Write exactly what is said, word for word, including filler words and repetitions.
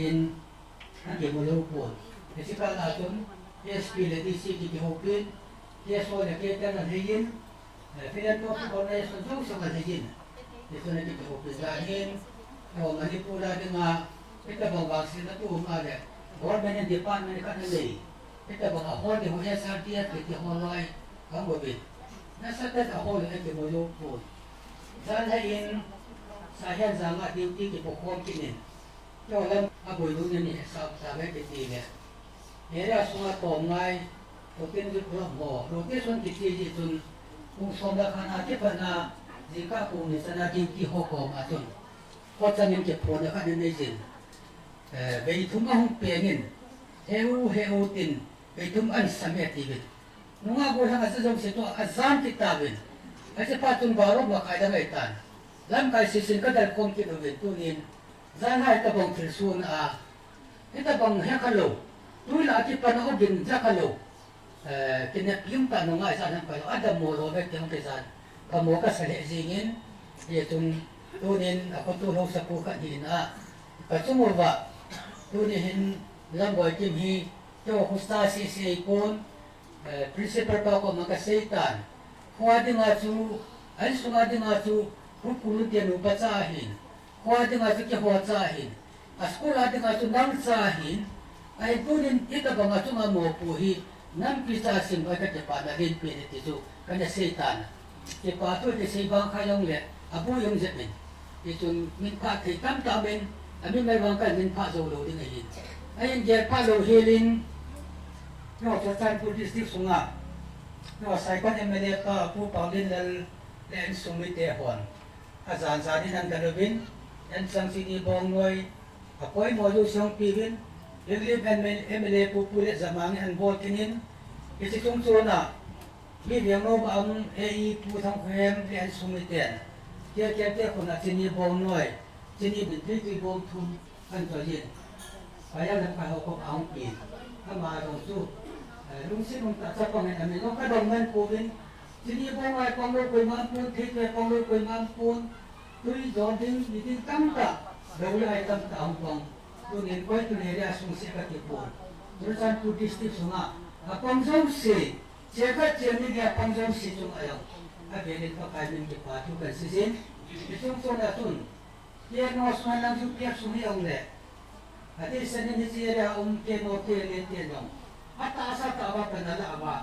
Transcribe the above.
in, akimu lou pon. Hiche kah a chun S P le D C kihopin, K S O le K ten aheiyin, eh, philanthropic organization jouse aheiyin. Hichun akihopin jeh hin, eiho Manipur a dinga, hitobang vangsetna thu um a le, government in department khat anei. Hitobang ahol ding ho S R T F kiti ho loi, kamu uvin. Nasatah a ahol akimu lou pon. Jan hin, Saihel janga duty kipokhom kit in. Keiho lam aboi lou nani hesap tave kiti le. Area sunga tom ngai, fourteen group ho, rotation kiti ji chun, kum som le khat a kipat a, jingkah kum ni chan a duty ho koma chun. Kho chan in kiphonna khat anei jin. Eh, vei thum ahung pengin, heu, heu tin, vei thum ahin sam e tiuvin. Nungah gollhang acha jouse toh ajam kit tauvin. Hiche phat chun baro makai dang ahitan. Lamkai sese in kadel khom kit uvin tunin. Jan a hitobang thil sun a. Hitobang hekha lou. Tui lah a kipan a ogin jakha lou. Eh, kineppi umtah nungah ijat ham kailou. Adammo lou ve ti hung kijan. Kamo kasa lheh jingin. Hichun tunin akhoto lou sapu khat hi in a. Kachung uva. Tuni hin Lamboikim hi. Keiho khosa sese ahipon. Eh, principal pa koma kaseitan. Kho a dinga chu, a insung a dinga chu, Pu Pu Lunte nupa cha ahin. Kho a dinga chu keiho cha ahin. A school a dinga chu nang cha ahin. Ahin tunin hitobanga chunga mopo hi, nampi cha sim a kakipana lenpen ahi ti chu, kana seitan. Kipa thu kisei bang kha jongle, aboi jong jep in. Hichun minphat thei tamtah um in, ami mai vang kahin minphat jou lou ding ahin. Ahin gel phat louhel in, keiho Churachandpur District sunga, keiho Saipan M L A pa Pu Panglinlal le insung mite hon. Ajan jan in ahin dal uvin, ahin chang chini bongnoi, apoimo jouse ahung peuvin, Henglep M L A, M L A Pu Pu le Jamang in ahin bol kit in, hiche chungchon a, Mi veng nom a um A E Pu Thangkhohem le insung miten. Tia tia tia khun a chini bongnoi. Chini bin tui tui bong thum ahin choi in. Paiya lamkai ho koma ahung pen. Ama jong chu, eh, lungset umtah chapang in amin jong kadong man pouvin. Chini bongnoi pang lou koima um pon, theitui pang lou koima um pon. Tui jon ding, ni ding tamtah. Lou le ai tamtah ahung pang. Tunin koi tuni area sung seh kakipon. Churachandpur District sunga. Apang jouse. Chia khat chia ni dia pang jouse chunga jong. Avel in Pakai min kipa thu kahin sei jin. Hiche chungchon a chun. Kei no sunga nang chu piak sung hi jongle. Adeh senin hiche area um kei no te le te jong. Atahsa tah uva pan alah uva.